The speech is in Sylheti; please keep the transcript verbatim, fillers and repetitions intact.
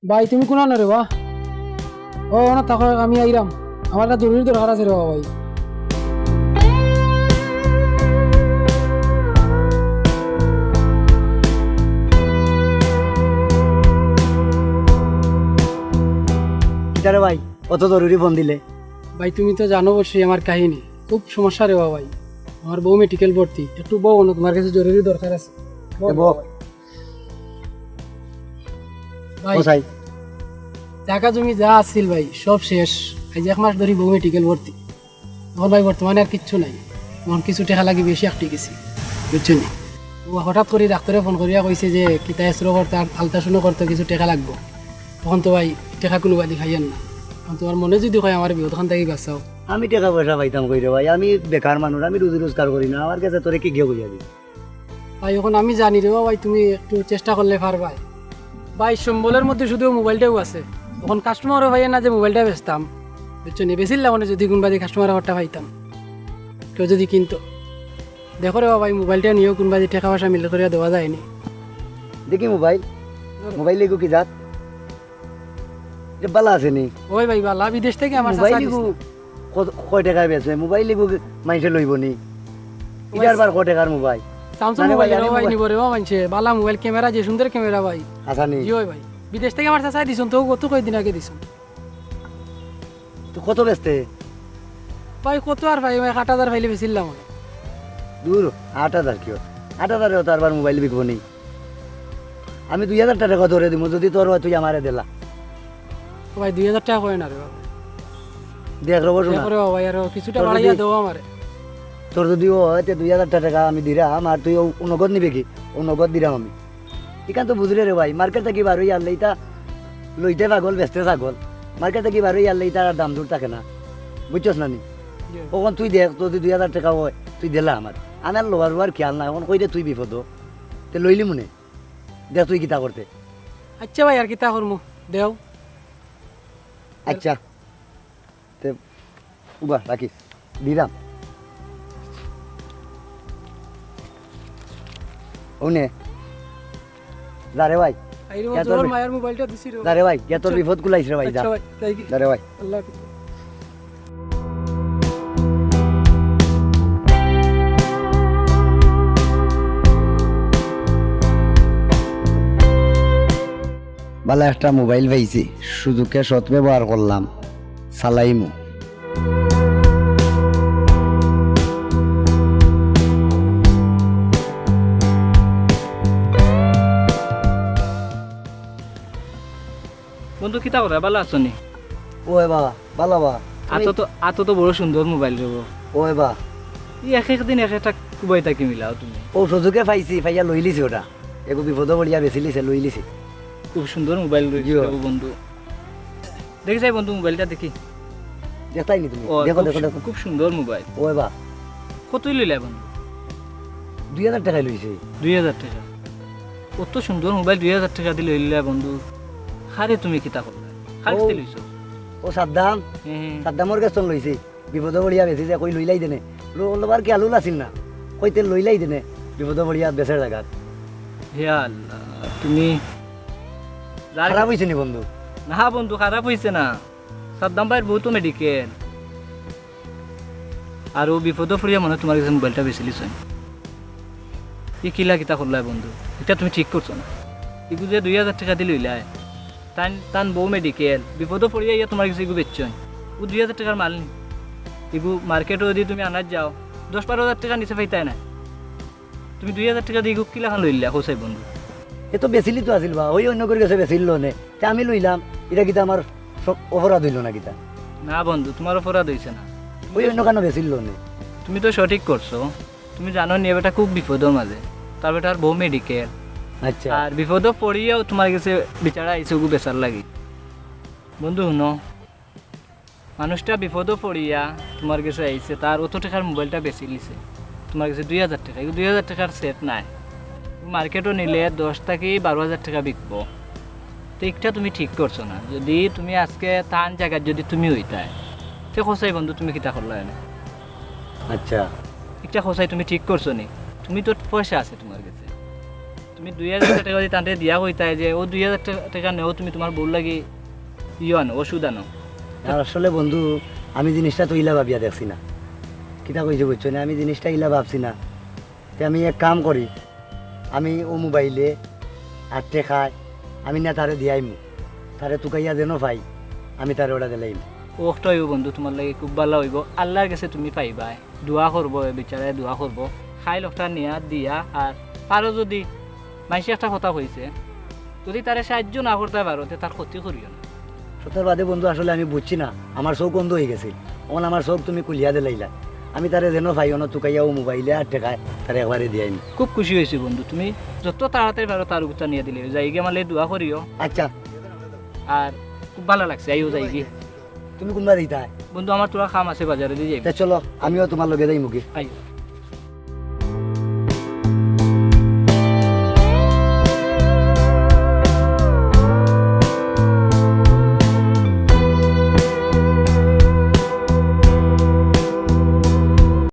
ভাই, তুমি কুনানো রে বা? ও, অনো থাকো, আমি আইরাম। আমার একটা জরুরি দরকার আছে রে বা ভাই। কিতা রে ভাই, অত জরুরি ফোন দিলে? ভাই, তুমি তো জানো অবশ্যই আমার কাহিনী। খুব সমস্যা রে বা ভাই। আমার বউ মেডিকেল ভর্তি। একটু বও না, তোমার কাছে জরুরি দরকার আছে। বও এ না বও। ভাই। ভাই, ও সাই। জাগা জমি যা আছিল ভাই, সব শেষ। এই যে এক মাস ধরি বউ মেডিকেল ভর্তি। অখন ভাই বর্তমানে আর কিচ্ছু নাই। অখন কিছু টেকা লাগি বেশি আটকি গেছি, বুঝছো নি? ও হঠাৎ করি ডাক্তারে ফোন করিয়া কইছে যে কিতা এক্সরে করতে আর আল্ট্রাসাউন্ড করতে কিছু টেকা লাগবো। তখন তো ভাই টেকা কুনুবাদি পাইয়ার না। অখন তোমার মনে যদি কয় আমার বিপদ খান থাকি বাঁচাও। আমি টেকা পয়সা পাইতাম কই রে ভাই, আমি বেকার মানুষ, আমি রুজি রোজগার করি না, আমার কাছে তোরে কিগিয়ে কইয়া দিবো? ভাই, অখন আমি জানি রে বা ভাই, তুমি একটু চেষ্টা করলে পারবায়। ভাই, সম্বলর মধ্যে শুধু মোবাইলটাউ আছে। অখন কাস্টমারও পাইয়ার না যে মোবাইলটা বেচতাম, বুঝছো নি? বেচিলাম অনে যদি কুনুবাদি কাস্টমার আমারটা পাইতাম, কেউ যদি কিনতো। দেখো রে বা ভাই, মোবাইলটা নিও কুনুবাদি টেকা পয়সা মিলে করিয়া দেওয়া যায়নি। দেখি মোবাইল, মোবাইল এগু কি জাত? ইটা বালা আছে নি? ওই ভাই, বালা, বিদেশ থাকি আমার চাচা দিছে। মোবাইল এগু কত, কয় টেকায় বেচে? মোবাইল এগু মাইনষে লইবো নি? ওই ইটার বার কয় টেকার মোবাইল? Samsung না রে মোবাইল ভাই, রে আমি ভাই, মোবাইল নিবো রে বা মাইনষে। বালা মোবাইল, ক্যামেরা যে সুন্দর ক্যামেরা ভাই। আচ্ছা নি? জি ওই ভাই। বিদেশ থাকি আমার চাচা দিছইন তো, গত কয়দিন আগে দিছইন। তো কত বেচতে? ভাই, কত আর ভাই, ভাই, আট হাজার পাইলে বেচিলাম অনে। দূর, আট হাজার কিয়? আট হাজারে তো আরবার মোবাইল বিকবো নি। আমি দুই হাজার টেকা তোরে দিমু, যদি তোর অয় তুই আমারে দিলা। ও ভাই, দুই হাজার টেকা কয় না রে বাবা। দেখ রে বা, হুন না। দেখ রে বাবা, আরো কিছুটা বাড়াইয়া দেও আমারে। তোর যদি অয়, তে দুই হাজার টেকা আমি দিরাম, আর তুই অউ নগদ নিবে কি? অউ নগদ দিরাম আমি। ইখান তো বুঝরে রে ভাই, মার্কেট থাকি বার অইয়া আনলে ইতা লইতে পাগল, বেচতে ছাগল। মার্কেট থাকি বার অইয়া আনলে ইতার আর দাম দর থাকে না, বুঝছস না নি? জি। অখন তুই দেখ, তোর যদি দুই হাজার টেকা অয়, তুই দিলা আমারে। আমার লওয়ার লওয়ার খেয়াল নাই, অখন কইরে তুই বিপদ, তে লইলিমু নে। দেখ তুই কিতা করতে। আচ্ছা ভাই, আর কিতা করমু? দেও। আচ্ছা। তে, উবা, রাখিস। দিলাম। অউ নে। যা রে ভাই। আইরে, গিয়া তোর জোর বি-, মায়ার মোবাইলটা দিছি রে। যা রে ভাই, গিয়া তোর আচ্ছা। বিপদ কুলাইস রে ভাই, যা। আচ্ছা ভাই, যাই কি? যা রে ভাই। আল্লাহ হাফেজ। বালা একটা মোবাইল পাইছি, সুযোগে সৎ ব্যবহার করলাম, চালাইমু। বন্ধু, কিতা করো? বালা আছো নি? ওই বা, বালা বা। তুমি আতো তো, আতো তো বড় সুন্দর মোবাইল রে বা। ওই বা। ই এক এক দিন এক একটা কুবাই থাকি মিলাও তুমি। অউ সুযোগে পাইছি, পাইয়া লইলিছি ওটা। এগু বিপদো পড়িয়া বেচিলিছে, লইলিছি। খুব সুন্দর মোবাইল রইছে জি। রে বা বন্ধু। দেখি চাই বন্ধু, মোবাইলটা দেখি। দেখতায় নি তুমি? ও, দেখো, খুব দেখো, সু-, দেখো। খুব সুন্দর মোবাইল। ওই বা। কতই লইলা বন্ধু? দুই হাজার টেকায় লইছি। দুই হাজার টেকা? অত সুন্দর মোবাইল দুই হাজার টেকা দি লইলা বন্ধু। কারে তুমি কিতা করলা? কার অউ, কাছে লইছো? অউ সাদ্দাম। হে, হে। সাদ্দামর গেছ থনে লইছি। বিপদো পড়িয়া বেচিছে, কই লইলাই দেনে। লো-, লবার খেয়াল আছিল না। কইতে লইলাই দেনে। বিপদো পড়িয়া বেচার জাগাত। হে আল্লাহ, তুমি যার খারাপ অইছে নি বন্ধু? না বন্ধু, খারাপ অইছে না। সাদ্দাম ভাইর বউ তো মেডিকেল। আর অউ বিপদো পড়িয়া মনে অয় তুমার গেছে মোবাইলটা বেচিলিছইন। ই কিলা কিতা করলায় বন্ধু? ইটা তুমি ঠিক করছো না। ইগু যে দুই হাজার টেকা দি লইলায়, তান, তান বউ মেডিকেল, বিপদো পড়িয়া ইয়া তুমার গেছে ইগু বেচছইন। অউ দুই হাজার টেকার মাল নি। ইগু মার্কেটো যদি তুমি আনাত যাও, দশ বারো হাজার টেকার নিচে পাইতায় নায়। তুমি দুই হাজার টেকা দি ইগু কিলাখান লইলা, কও চাই বন্ধু? এ তো বেচিলিতো আছিল বা, অউ অইন্য কেউর গেছে বেচিলিলো নে। তে আমি লইলাম, ইটা কিতা আমার সব অপরাধ অইলো না কিতা? না বন্ধু, তুমার অপরাধ অইছে না। অউ অইন্য কেনে বেচিলিলো নে? তুমি তো সঠিক করছো। তুমি জানো নি, এ বেটা খুব বিপদর মাঝে। তার বেটার বউ মেডিকেল। আচ্ছা। আর বিপদো পড়িয়াও তুমার গেছে বিচারা আইছে অগু বেচার লাগি। বন্ধু, হুনো, মানুষটা বিপদো পড়িয়া তুমার গেছে আইছে, তার অত টেকার মোবাইলটা বেচিলিছে তুমার গেছে দুই হাজার টেকা। ইগু দুই হাজার টেকার সেট নায়, মার্কেটো নিলে দশ থাকি বারো হাজার টেকা বিকবো। তে ইকটা তুমি ঠিক করছো না। যদি তুমি আজকে তান জাগাত যদি তুমি অইতায়, তে কও চাই বন্ধু, তুমি কিতা করলায় অনে? আচ্ছা। ইকটা কও চাই, তুমি ঠিক করছো নি? তুমি তো পয়সা আছে তুমার গেছে। তুমি দুই হাজার টেকা দি তানরে দিয়া কইতায় যে, "ও দুই হাজার টেকা নেও, তুমি তুমার বউর লাগি ইয়ো আনো, ওষুধ আনো।" আর আসলে বন্ধু, আমি জিনিসটা তো ইলা ভাবিয়া দেখছি না। কিতা কইছি বুঝছো না, আমি জিনিসটা ইলা ভাবছি না। তে আমি এক কাম করি, আমি ও মোবাইলে আর টেকায় আমি না তারে দিয়াইমু, তারে তুকাইয়া যেন পাই, আমি তারে ওটা দিলাইমু। ওটা অইবো বন্ধু, তুমার লাগি খুব ভালা অইবো, আল্লার গেছে তুমি পাইবায়। দোয়া করবো, এ বিচারে দোয়া করবো। খাইল ওটা নিয়া দিয়া, আর পারো যদি মাইনষে একটা কথা কইছে, যদি তারে সাহায্য না করতায় পারো, তে তার ক্ষতি করিও না। সত্যর বাদে বন্ধু, আসলে আমি বুঝছি না, আমার চউখ অন্ধ অইগেছিল। অখন আমার চউখ তুমি খুলিয়া দিলাইলা, আমি তারে যেন পাই অনো তুকাইয়া ও মোবাইলে আর টেকায় তারে একবারে দিয়াইমু। খুব খুশি অইছি বন্ধু, তুমি যত তাড়াতাড়ি পারো তার উতা নিয়া দিলে যাইগি, আমার লাগি দোয়া করিও। আচ্ছা। আর খুব ভালা লাগছে, আইও যাইগি। তুমি কুনবা দিতায়? বন্ধু, আমার থুড়া কাম আছে, বাজারেদি যাইমু। তে চলো, আমিও তুমার লগে যাইমুগি। আইও।